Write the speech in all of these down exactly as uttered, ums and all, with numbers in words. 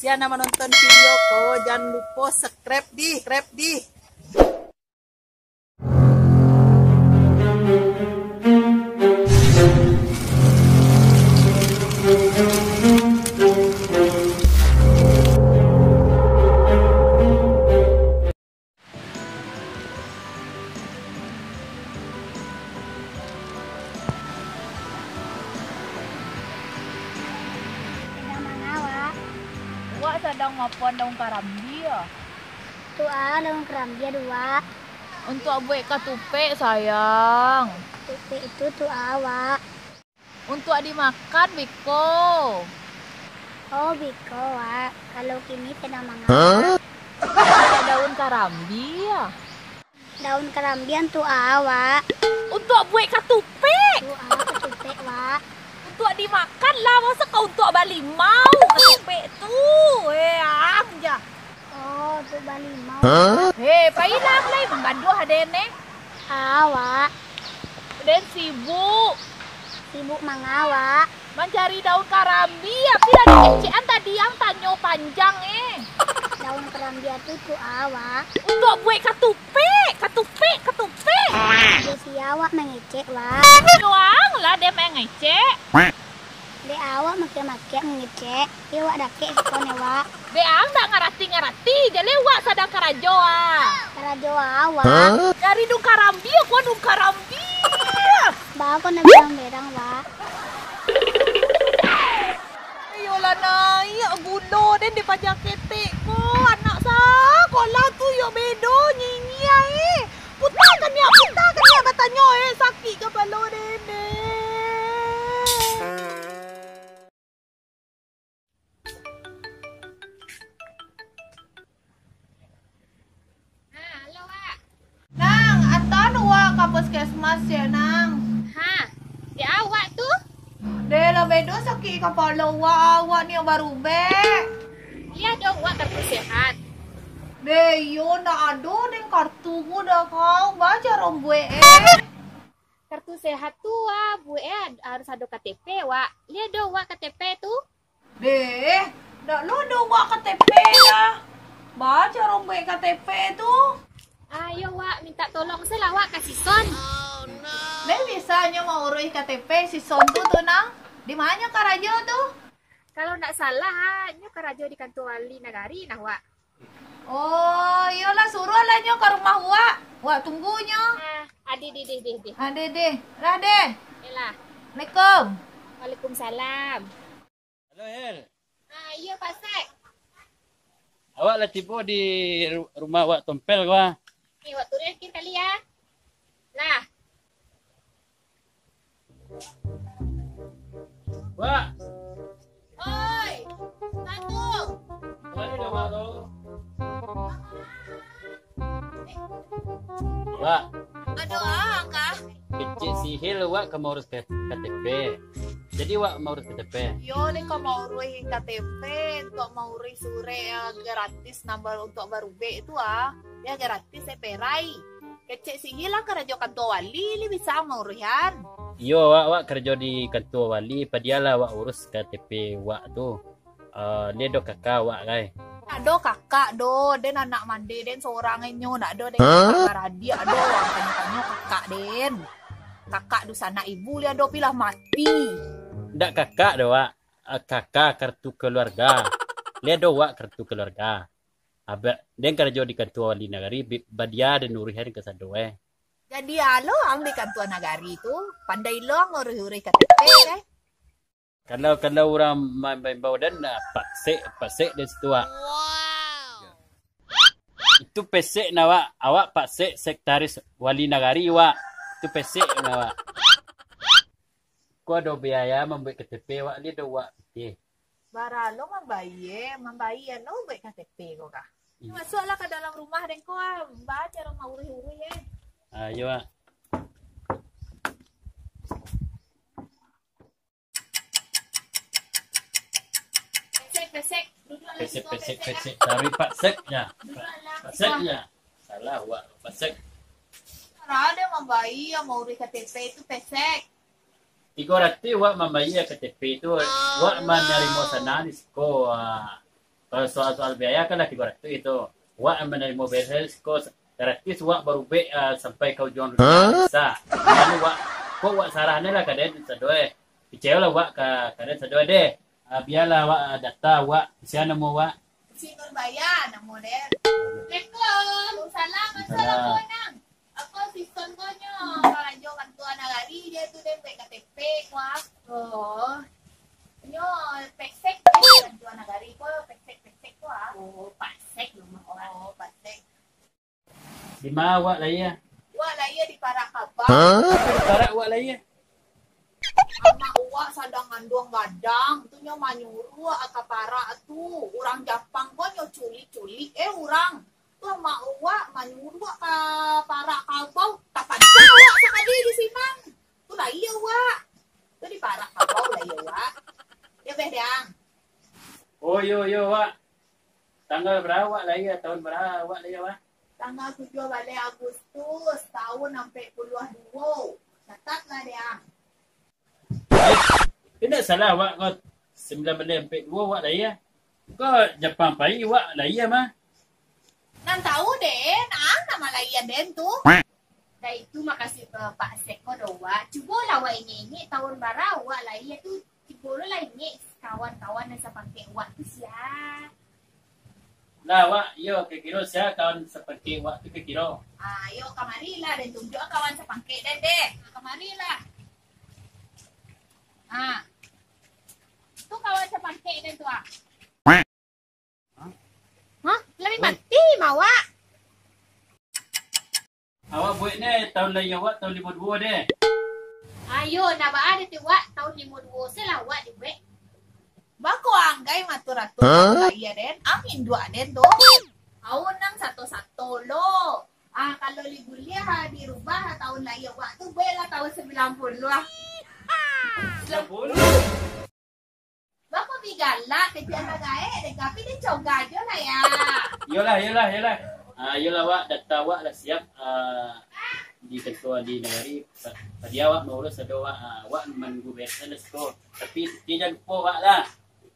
Sian nan manonton video ko, jan lupo subscribe di, subscribe di. Sadang manga, Wak? Wak sadang mapoan daun karambia. Tu a, daun karambia tu, Wak. Untuak buek katupek, sayang. Katupek itu tu a, Wak. Untuak dimakan beko. Oh, beko, Wak. Kalau kini sadang manga. Hah? Untuak daun karambia. Daun karambia tu a, Wak. Untuak buek katupek. Tu a, katupek, Wak. Untuak dimakan lah, masa ka untuak balimau katupek tu. Eh, ang ja. Oh, tu balimau. Hah? Hei, pailah lai manggaduah den eh. A, Wak. Den sibuk. Sibuk manga, Wak? Mancari daun karambia, tapi lah dikecekan tadi ang tanyo panjang eh. Daun karambia tu tu a, Wak. Untuak buek katupek, katupek, katupek. Di sia awak mangecek, Wak? Doang lah den mangecek. Dek awak makiak-makiak mangecek, iyo wak dakek siko ne wak. Dek ang dak ngarati-ngarati, jaleh wak sadang karajo ah. Karajo awak? Dari dungkarambia, ko dungkarambia. Baa ko nak berang-berang wak? Iyolah naiak gulo den di paja ketek ko, anak sakolah tu yo bedo nyinyia eh. Puta kaniak, puta kaniak batanyo, eh, sakik kapalo den, eh. Ha, halo, Wak. Nang, antaan wak ka puskesmas ciek, Nang. Ha, di awak tu? Deh, lah bedo sakik kapalo wak, awak ni barubek. Iyo doh, wak kartu sehat. Deh, iyo, ndak ado den kartu ku doh kau, baa caro buek eh? Kartu sehat tu, wak, buek eh harus ado K T P, wak. Liek doh wak K T P tu. Deh, ndak lo ado wak K T P lah. Baa caro buek K T P tu? Ayo, wak, minta tolong se lah wak ka sison. Deh, bisa nyo mauruih K T P sison tu, tu, Nang? Di ma nyo karajo tu? Kalau ndak salah, nyo karajo di kantua wali nagari nah, wak. Oh, iyolah, suruahlah nyo ka rumah wak. Wak tunggu nyo. Ah, adi, dih, dih, dih, dih. Adi, dih. Lah, deh. Iyolah. Assalamualaikum. Waalaikumsalam. Halo, Hel. Ah, iyo, Pak Sek. Awak lah tibo di ru-, rumah Wak Tompel ko ah. Ni, wak turuikan kali ah. Lah. Wak. Oi, Tatu. Wak, ni dah wak tu. Wak. Ado a kah? Kecek sihir wak ka maurus K-, K T P. Jadi wak maurus K T P. Yo, ni ka mauruih K T P, untuak mauruih surek, ah, gratis nambah untuak barubek tu ah. Yo, gratis, eh, perai. Kecek singgi lah karajo kantua wali, li bisa mauruihan. Iyo, wak, wak karajo di kantua wali, padialah wak urus K T P wak tu. Ah, ni ado kakak wak, kai? Ndak ado kakak doh, den anak mandeh, den sorang inyo, ndak ado den kakak baradiak doh, wak tanyo-tanyo kakak den. Kakak dunsanak ibu, li ado pi lah mati. Ndak kakak doh, wak. Ah, kakak kartu keluarga. Li ado wak kartu keluarga. Abak den karajo di kantua wali nagari, bi-, badia den uruihan kasado, eh. Jadi alo ang di kantua nagari tu, pandai lo ang uruih-uruih K T P, eh. Kalau, kalau urang ma-, maimbau den, ah, Pak Sek, Pak Sek den situ, wak. Itu pesek nah, wak. Awak Pak Sek, sekretaris wali nagari, wak. Itu pesek nah, wak. Ko ado biaya mambuek K T P, wak, li ado wak pitih. Bara lo mambayia, mambayia lo buek K T P ko kah? Iyo. Masuaklah ka dalam rumah den ko ah, baa caro mauruih-uruih eh. Ayo, wak. Pesek, pesek, duduaklah. Pesek, siko, pesek, pesek, pesek. Taruih Pak Sek, ya. Duduaklah. Pak Sek, siko, ya. Salah, wak, Pak Sek. Cara den mambayia, mauruih K T P tu pesek. Tigo ratuih wak mambayia K T P tu, wak manarimo sana di siko, wak. Kalau soal-soal biaya kan lah tigo ratuih tu. Wak manarimo beres ko gratis, wak barubek, ah, sampai ka ujuang dunia. Sa. Lalu wak, kok wak sarah ni lah ka den sado, eh. Picayolah wak ka, ka den sado deh. Ah, bialah wak, ah, data wak, sia namo wak? Siti Nurbaya namo den. Assalamualaikum. Waalaikumsalam. Salam. Assalamualaikum, Nang. Ako si Son ko nyo karajo kantua nagari, den tu den buek K T P ko. Oh. Nyo pesek kantua nagari ko, pesek-pesek ko ah. Oh, pasek rumah orang. Oh, pasek. Di ma wak lahia? Wak lahia di Parak Kabau. Hah? Di Parak wak lahia? Amak wak sadang nganduang gadang, tu nyo manyuruak ka Parak tu. Urang Japang ko nyo culik-culik, eh, urang. Tu amak wak manyuruak ka Parak Kabau, tapancang wak sakali di sinan. Tu lahia wak. Tu di Parak Kabau lahia wak. Yo beh, Dang. Oh, yo, yo, wak. Tanggal bara wak lahia, tahun bara wak lahia, wak? Tanggal tujuah baleh Agustus, tahun ampek puluah duo. Catatlah, Dang. Eh, indak salah wak ko, sambilan baleh ampek duo wak lahia. Ko Japang pai wak lahia mah. Nan tahu den, ang nama lahia den tu. Dah itu makasih, eh, Pak Sek ko doh wak. Cubolah wak ingek-ingek tahun bara wak lahia tu. Cubolah ingek kawan-kawan nan sapangkek wak tu sia. Lah, wak, iyo, kiro-kiro sia kawan sapangkek wak tu kiro-kiro? Ah, iyo, kamarilah, den tunjuak kawan sapangkek den deh. Ah, kamarilah. Ah. Tu kawan sapangkek den tu, ah. Hah? Lah mati mah wak. Awak buek ne, tahun lahia awak tahun limo duo deh. Ayo, nak baa deh tu wak, tahun limo duo se lah wak dibuek. Bako anggai mato rato tahun lahia den, ang induak den tu. Tahun nan sato-sato lo. Ah, kalau li buliah, ah, dirubah, ah, tahun lahia wak tu, bueklah tahun sambilan puluah ah. Sambilan puluah? Bako bi galak, kecek anak gaek deh, tapi den coga jo lah ya. Iyolah, iyolah, iyolah. Ah, iyolah, wak, data wak lah siap, ah, di kantua di nagari. Pa-, padiah wak maurus ado wak, ah, wak manunggu beres lah siko. Tapi, tapi jan lupo wak lah.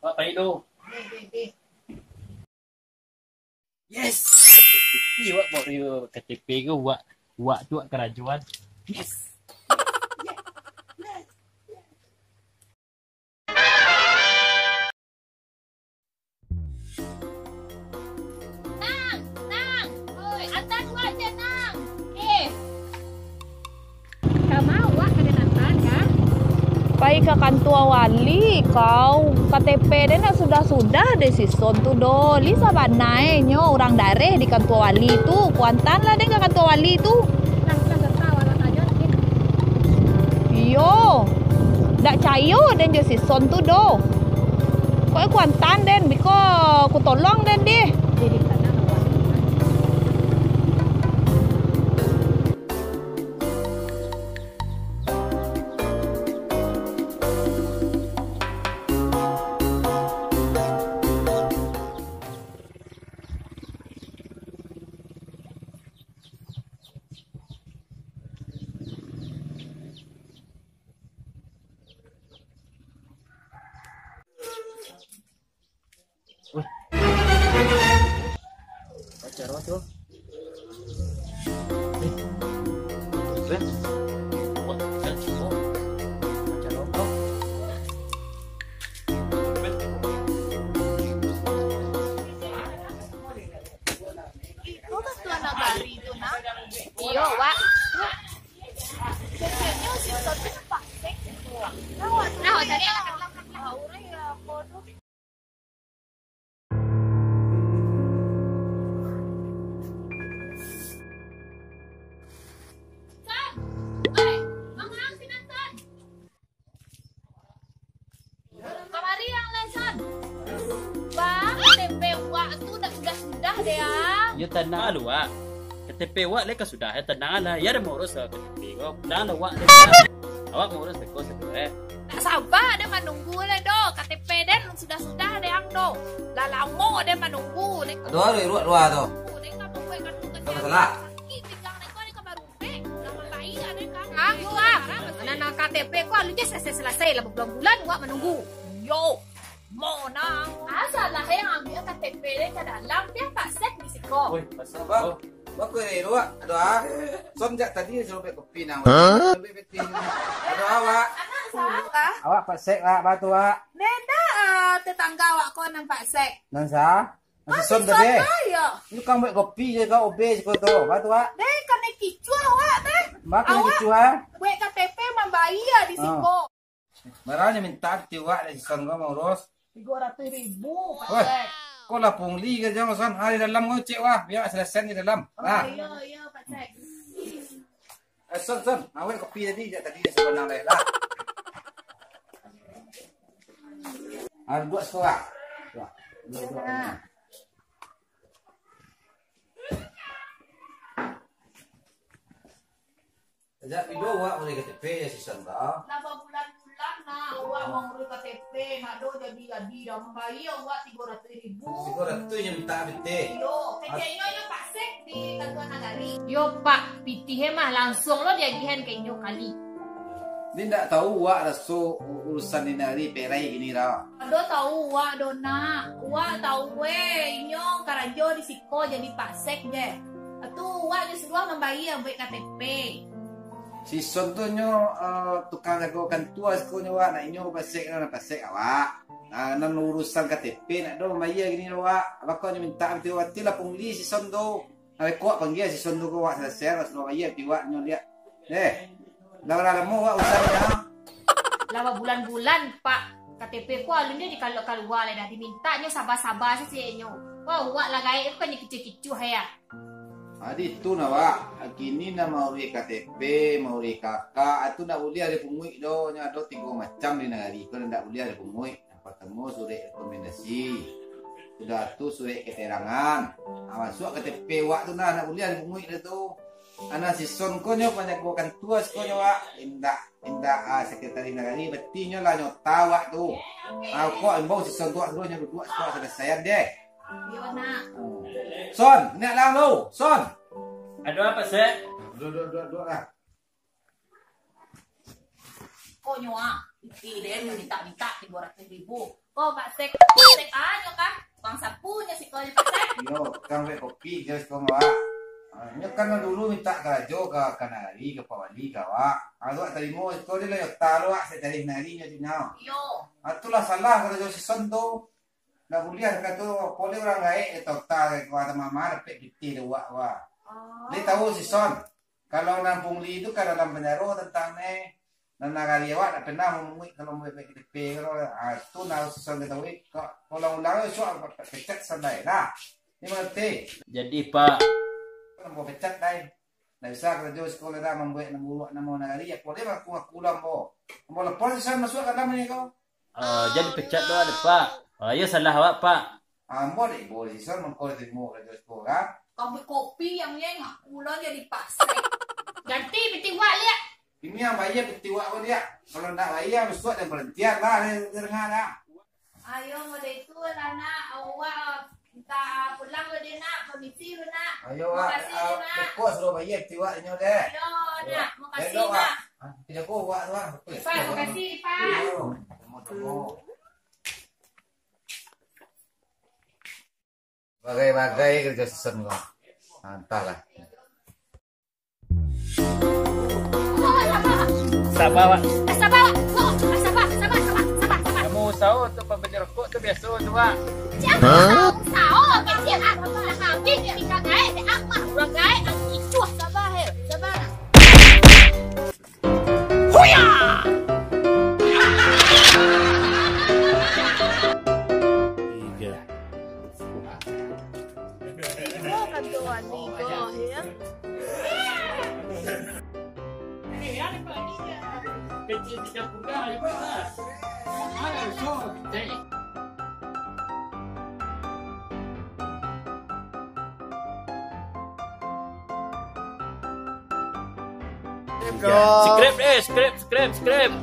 Wak pai dulu. Deh, deh, deh. Yes! K T P wak, baru K T P ko wak, wak tu wak karajoan. Yes! Nang, Nang, oi, antaan wak se, Nang. Eh. Ka ma wak ka den antaan, ka? Pai ka kantua wali, kau. K T P den ndak sudah-sudah deh si Son tu doh. Li sabana e nyo urang dareh di kantua wali tu. Kuantaan lah den ka kantua wali tu. Lah, lah, lah, lah, lah, lah, lah. Iyo. Ndak cayo den jo si Son tu doh. Kok e kuantaan den, biko kutolong den deh. Weh. Pacar awak tu. Eh. Ben. Wah, pacar awak tu. Itu kan tuan nagari tu, nah. Iyo, wak. Keceknyo si Sotin paksek. Nah, wak, nah, wak, cari lah. Ah, urang ya, bodoh. San! Oi, bangun ang sinan, San! Kamari ang lai, San! Bang, K T P wak tu dak sudah-sudah deh, ang. Yo, tanang lu, wak. K T P wak lai ka sudah, eh, tanang lah. Yo, dah maurus lah K T P ko. Pulang lah wak lai. Awak maurus beko satu, eh. Nak saba deh manunggu lai doh. K T P den sudah-sudah deh ang doh. Lah lamo deh manunggu deh. Aduh, aduh, iruak dua tu. Deh, ngapa buat kan tu? Sama salah. Sakit pinggang deh ko, deh ka baru. Eh, lah matai lah deh kan. Ah, yo ah. Anak-anak K T P ko alun je selesai-selesai lah, berbulan-bulan wak manunggu. Yo. Mo nang. Asalah yang ambil K T K T P den ka dalam, pian Pak Sek di siko. Oi, pasal Abang. Bako dari luak, aduh ah. Son jak tadi suruh buek kopi nang. Hah? Buek kopi. Aduh ah, Wak. Anak sa? Awak Pak Sek, Wak, batu, Wak. Nenda, ah, tetangga awak ko nan Pak Sek. Nan sa? Nan si Son tadi. Yo. Lu kan buek kopi je kau, obe siko tu. Batu, Wak. Deh, kanai kicuah awak, deh. Bako kanai kicuah, ah? Buek K T P mambayia di siko. Baranyo minta pitih wak dari si Son ko maurus. Tigo ratuih ribu, Pak Sek. Ko lah pungli ka jang, Son. Ah, di dalam ko cek wah, biar selesai di dalam. Oh, iyo, iyo, Pak Sek. Eh, Son, Son, awak kopi tadi, jak tadi dah sabanang lai lah. Ah, duduak siko, Wak. Wak, duduak, duduak. Sajak pido awak mauruih K T P, ya, si Son ko? Lah babulan-bulan nak awak mauruih K T P, nak do jadi-jadi dah. Mambayia awak tigo ratuih ribu. Tigo ratuih nyo minta pitih? Iyo, keceknyo, iyo Pak Sek di kantua nagari. Iyo Pak, pitih e mah langsuang lo diagiahan ka inyo kali. Inyo ndak tahu awak raso u-, urusan di nagari perai kini dah. Ado tahu awak do nak. Awak tahu weh, inyo karajo di siko jadi Pak Sek je. Atu awak nyo suruah mambayia buek K T P. Si Son tu nyo, eh, tukang jago kantua siko nyo, Wak. Nak inyo Pak Sek, nak Pak Sek awak. Ah, nan urusan K T P nak do mambayia kini do, Wak. Bako nyo minta pitih wak, lah pungli si Son tu. Nah, beko wak panggia si Son tu ko, wak selesai lah, suruah bayia pitih wak nyo liak. Eh, lah bara lamo wak urusan nyo? Lah babulan-bulan, Pak. K T P ko alun nyo dikalua-kalua lai dah, diminta nyo saba-saba sajo nyo. Wah, wak lah gaek ko kan nyo kicuah-kicuah ya. Adi tu nah, Wak. Kini nah mauruih K T P, mauruih K K, itu ndak buliah dipunguik do. Nyo ado tigo macam di nagari ko, ndak buliah dipunguik. Yang partamo surek rekomendasi. Sudah tu surek keterangan. Ha, masuak K T P wak tu nah, ndak buliah dipunguik dah tu. Anak si Son ko nyo panjago kantua siko nyo, Wak. Indak, indak, ah, sekretaris nagari, berarti nyo lah nyota wak tu. Ah, kok imbau si Son tu wak suruah nyo duduak siko selesaian deh. Iyo, nak. Son, nak dalam tu. Son. Ado apo, Sek? Duduak, duduak, duduak, duduak lah. Ko nyo ah, iti den mintak-mintak tigo ratuih ribu. Ko Pak Sek, Pak Sek a nyo kah? Tukang sapu nyo siko nyo Pak Sek. Iyo, tukang buek kopi jo siko, Wak. Ah, nyo kan dulu mintak karajo ka, ka nagari, ka Pak Wali, ka awak. Ah, awak tarimo siko, dek lah nyota lo, Wak, sekretaris nagari nyo tu nyo. Iyo. Ah, tu lah salah karajo si Son tu. Ndak buliah kato, poleh urang gaek, eh, total, eh, kau ado mama dapek pitih dek wak, wak. Oh. Dek tahu si Son, kalau nan pungli tu ka dalam panjaro tantang ne, nan nagari awak ndak pernah mamunguik kalau mamunguik K T P kalau, ah, tu nan si Son katahui, kok ulang-ulang, eh, suak pecat Son dai. Nah, ni mangarti? Jadi, Pak. Ambo pecat dai. Ndak bisa karajo siko lai dah, mambuek nan buruak namo nagari, apo lai mangaku-ngaku lo ambo. Ambo lapor si Son masuak ka dalam ni ko. Ah, jan dipecat doh, Pak. Ah, iyo salah awak, Pak. Ambo dek ibo si Son mangko tarimo karajo siko, kan? Kami kopi yang ye ngaku lo jadi Pak Sek. Ganti pitih wak liak. Ini yang bayia pitih wak ko liak. Kalau ndak bayia, masuak dan barantian lah, dari, dari tangah dah. Ayo, model itu lah, nak. Awak minta pulang lo deh, nak. Permisi lo, nak. Ayo, Wak. Makasih, ah, nak. Beko suruh bayia pitih wak inyo deh. Ayo, nak. Makasih, nak. Ah, pitih ko wak tu, Wak. Pak, makasih, Pak. Ayo, temu-temu. Bagai-bagai karajo si Son ko. Ah, antahlah. Sabar, Wak. Sabar, Wak. Oh, sabar, sabar, sabar, sabar, sabar, sabar. Kamu usaho untuk pambali rokok tu biaso tu, Wak. Jangan usaho, usaho, kecil aku lah habis, tinggal gaek dek amah, urang gaek aku kicuah. Sabar, hei, sabar. Huya! Tiga. Tiga kan tu, Wan, tiga, ya. Subscribe, eh, subscribe, subscribe, subscribe.